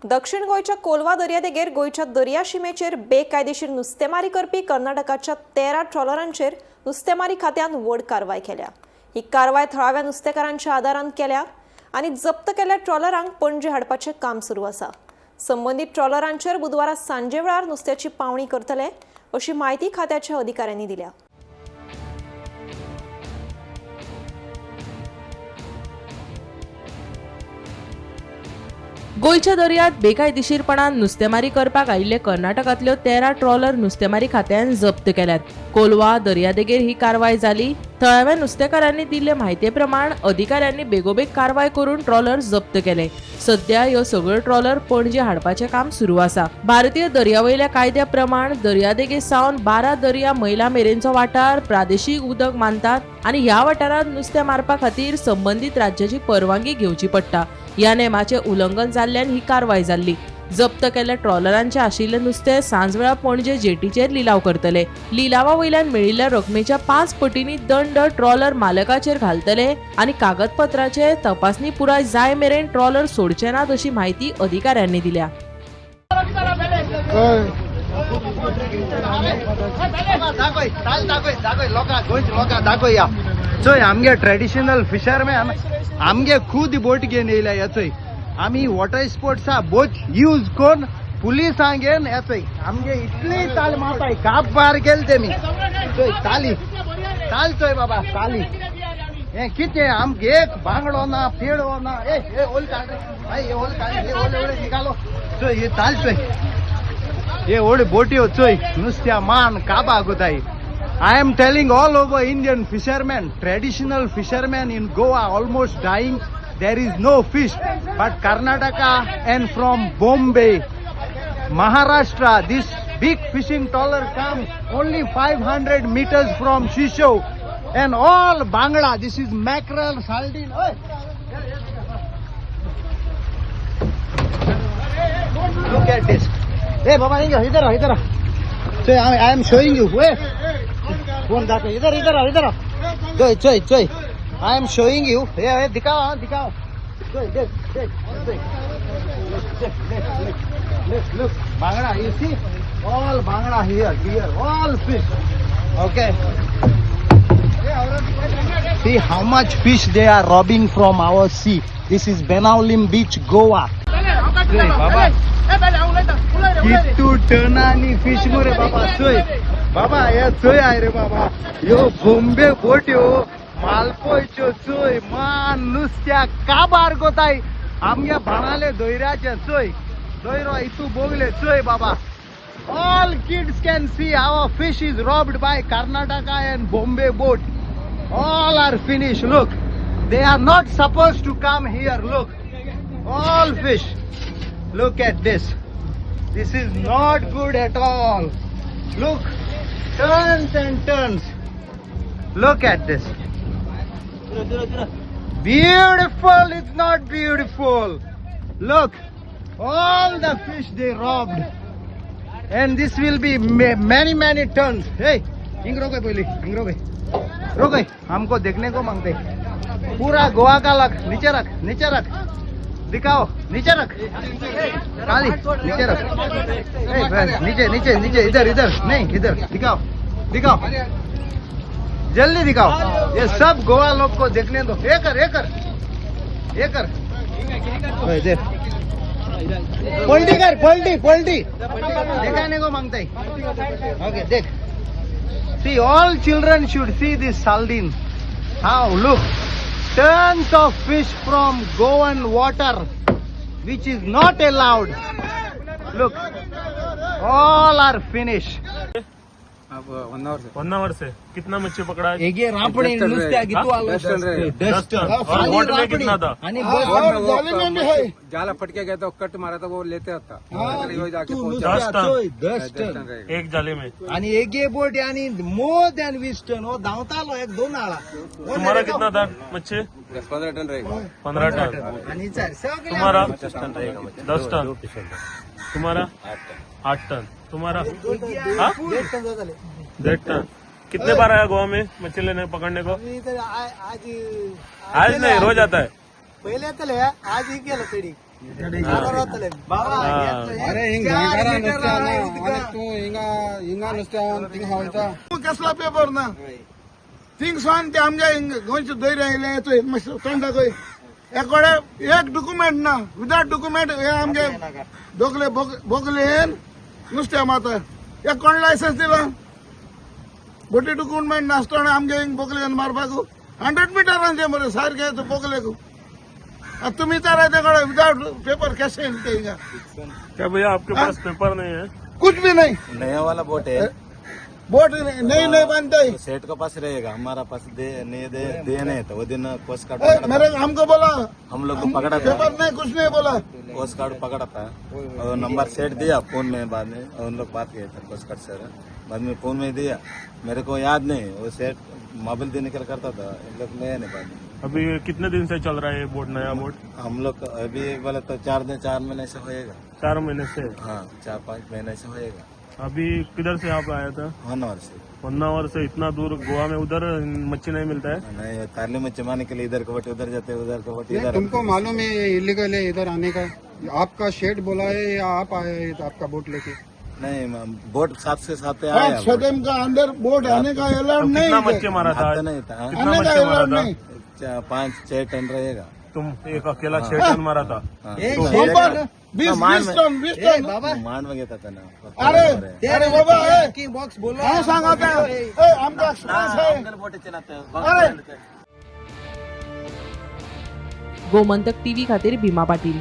दक्षिण गोंयच्या कोलवा दर्यादेगेर गोंयच्या दर्या शिमेचेर बेकायदेशीर नुस्तेमारी करपी कर्नाटकाच्या 13 ट्रॉलरांचेर नुस्तेमारी खात्यान व्हड कारवाय केल्या. ही कारवाय थळाव्या नुस्तेकारांच्या आदारान केल्या आनी जप्त केल्ल्या ट्रॉलरांक पणजे हाडपाचें काम सुरू आसा. संबंदीत ट्रॉलरांचेर बुधवारा सांजे वेळार नुस्त्याची पावणी करतले अशी म्हायती खात्याच्या अधिकाऱ्यांनी दिल्या. गोंयच्या दर्यांत बेकायदेशीरपणान नुस्तेमारी करपाक आयिल्ले कर्नाटकांतल्यो 13 ट्रॉलर नुस्तेमारी खात्यान जप्त केल्यात. कोलवा दर्यादेगेर ही कारवाय जाली. थळाव्या नुस्तेकारांनी दिल्ले म्हायती प्रमाण अधिकाऱ्यांनी बेगोबेग कारवाय करून ट्रॉलर जप्त केले. सध्या ह्यो सगळ्यो ट्रॉलर पणजे हाडपाचें काम सुरू आसा. भारतीय दर्यावयल्या कायद्या प्रमाण दर्यादेगे सावन 12 दर्या मैलां मेरेनचो वाठार प्रादेशीक उदक मानतात आनी ह्या वाठारांत नुस्तें मारपा खातीर संबंदीत राज्याची परवानगी घेवची पडटा. ह्या नेमाचें उल्लंघन जाल्ल्यान ही कारवाय जाल्ली. जप्त केल्ल्या ट्रॉलरांचें आशिल्लें नुस्तें सांजवेळा पणजे जेटीचेर लिलाव करतले. लिलावा वयल्यान मेळिल्ल्या रकमेच्या 5 पटींनी दंड ट्रॉलर मालकाचेर घालतले आनी कागदपत्राचे तपासणी पुराय जाय मेरेन ट्रॉलर सोडचे नात अशी म्हायती अधिकाऱ्यांनी दिल्या. दाखय चाल, दाखय दाखय लोकांक, गोंयच्या लोकांक दाखय. या चोय, आमगे ट्रेडिशनल फिशरमॅन आमगे खूद बोट घेवन येयल्या. ह्या चोय, आमी वॉटर स्पोर्ट्सा बोट यूज करून पुलिसांक घेवन. ह्या चोय, आमगे इतली ताल मारताय, काबार केले तेमी. चोय ताली, ताल चोय बाबा, ताली. हें कितें आमगे एक बांगडो ना, पेडो ना. ए ए ओल काड रे, हे ओल काड, हे ओल ओल निकालो. चोय हे ताल चोय, हे ओड बोट्यो चोय, नुस्त्या मान काबा कोताय. I am telling all over Indian fishermen, traditional fishermen in Goa almost dying. There is no fish. But Karnataka and from Bombay, Maharashtra, this big fishing trawler come only 500 meters from Shisho and all Bangla. This is mackerel, sardine. Oi. Look at this. Hey, Baba, इधर आओ, इधर आओ. So I am showing you. Hey. Phone दाखव, इधर इधर आओ, इधर आओ. चोय चोय चोय, I am showing you. हे हे दिखाओ, हाँ दिखाओ. चोय, देख देख देख देख देख, look look, bangda, you see all bangda here, here all fish. Okay, see how much fish they are robbing from our sea. This is Benaulim Beach, Goa. बाबा, कितू टनानी फिश मुरे बाबा. चोय बाबा, हे चोय आहे रे बाबा, ह्यो बॉम्बे बोट्यो मालपोयच्यो. चोय मान नुस्त्या काबार कोताय आमगे भाणाले दोयऱ्याचे. चोय दोयरो इतू बोगले. चोय बाबा, all kids can see our fish is robbed by Karnataka and Bombay boat. All are finished. Look, they are not supposed to come here. Look, all fish. Look at this. This is not good at all. Look, turns and turns. Look at this. Beautiful. It's not beautiful. Look, all the fish they robbed. And this will be many many tons. Hey, हिंग रोके पहले, हिंग रोके, रोके, हमको देखने को मांगते. पूरा गोवा का लक. नीचे रख, नीचे रख, दिखाओ, नीचे रख, काली नीचे रख. ए, बस, नीचे नीचे नीचे, इधर इधर नहीं, इधर दिखाओ, दिखाओ, जल्दी दिखाओ. ये सब गोवा लोग को देखने दो. ये कर, ये कर, ये कर. ओए, देख, पलटी कर, पलटी पलटी, दिखाने को मांगते. ओके, देख. See, all children should see this sardine. How, look, tons of fish from Goan water, which is not allowed. Look, all are finished. अब 1 our से. 1 our से कितना मच्छी पकड़ा है? एक रापणी नुसत्या कितू आलो. 10 टन रहे. 10 टन. और बोट में कितना था? आणि वो जाला फटके गया तो कट मारा था, वो लेते था जाके पहुंचा. 10 टन. 10 टन. 10 टन रहेगा. एक जाले में. आणि एक बोट आणि मोर दॅन 20 टन. हो धांवतालो एक दोन आळा. तुम्हारा कितना था मच्छी? 10-15 टन रहेगा. 15 टन. आणि सगळे. तुम्हारा 10 टन. तुम्हारा 8 टन. तुम्हारा हाँ? 1.5 टन. कितने बार आया गोवा में मच्छी लेने, पकड़ने को? आज. आज नहीं, रोज आता है. पहिले येतले, आज ही केलं तरी. अरे हिंग गोंयकारां नुस्तें हाडना आनी तूं हिंगा हिंगा नुस्तें हाडून थिंगा वयता. कसला पेपर ना थिंगसान ते आमच्या हिंग गोंयचे धैर्य आयले चोय मातशें तोंड दाखय. एकोडे एक डॉक्युमेंट ना, विदाउट डॉक्युमेंट हे आमगे दोगले बोगलेन नुस्तें मारता. हे कोण लायसन्स दिला? बोटी डॉक्युमेंट नासतना आमगे हिंग बोगलेन मारपाक 100 मिटरांचे मरे सारखे बोगलेक. आतां तुमी विचारा ते कडेन विदाउट पेपर कशें येयले ते हिंगा. क्या भैया, आपके पास पेपर नहीं है? कुछ भी नहीं. नया वाला बोट है. बोट नहीं नहीं बनते. तो सेठ के पास रहेगा, हमारा पास दे नहीं दे दे नहीं था वो दिन कोस्ट गार्ड ए, पकड़ा मेरे था। हमको बोला. हम लोग को पकड़ा था. पेपर नहीं, कुछ नहीं बोला. कोस्ट गार्ड पकड़ा था और नंबर सेट दिया फोन में बाद में, और उन लोग बात किए थे कोस्ट गार्ड सर, बाद में फोन में दिया. मेरे को याद नहीं, वो सेठ मोबाइल देने के लिए करता था, इन लोग ले नहीं बाद में. अभी कितने दिन से चल रहा है ये बोट, नया बोट? हम लोग अभी बोला तो 4 दिन 4 महीने से होएगा. 4 महीने से? हाँ, 4-5 महीने से होएगा. अभी किधर से आप आया था? होन्नावर से. होन्नावर से इतना दूर गोवा में, उधर मच्छी नहीं मिलता है? नहीं, तारले में जमाने के लिए इधर को बटे उधर जाते, उधर को बटे इधर. तुमको मालूम है ये इलीगल है इधर आने का? आपका शेड बोला है या आप आए हैं आपका बोट लेके? नहीं, बोट साथ से साथ आया. पाँच सदम का अंदर बोट आने का अलाउड तो नहीं कितना है. मच्छी मारा था आता आज? नहीं था, हाँ? कितना आने का मच्छी मारा अलाउड था? नहीं. 5-6 टन रहेगा. तुम एक अकेला 6 टन मारा था? हाँ. बंपर 20 मान 20 टन, 20 टन. मान में घेता था ना. अरे अरे बाबा, ए बॉक्स बोलो. हांव सांगता, ए आमकां एक्सपिरियन्स आहे. अरे. गोमंतक टीव्ही खातीर भीमा पाटील.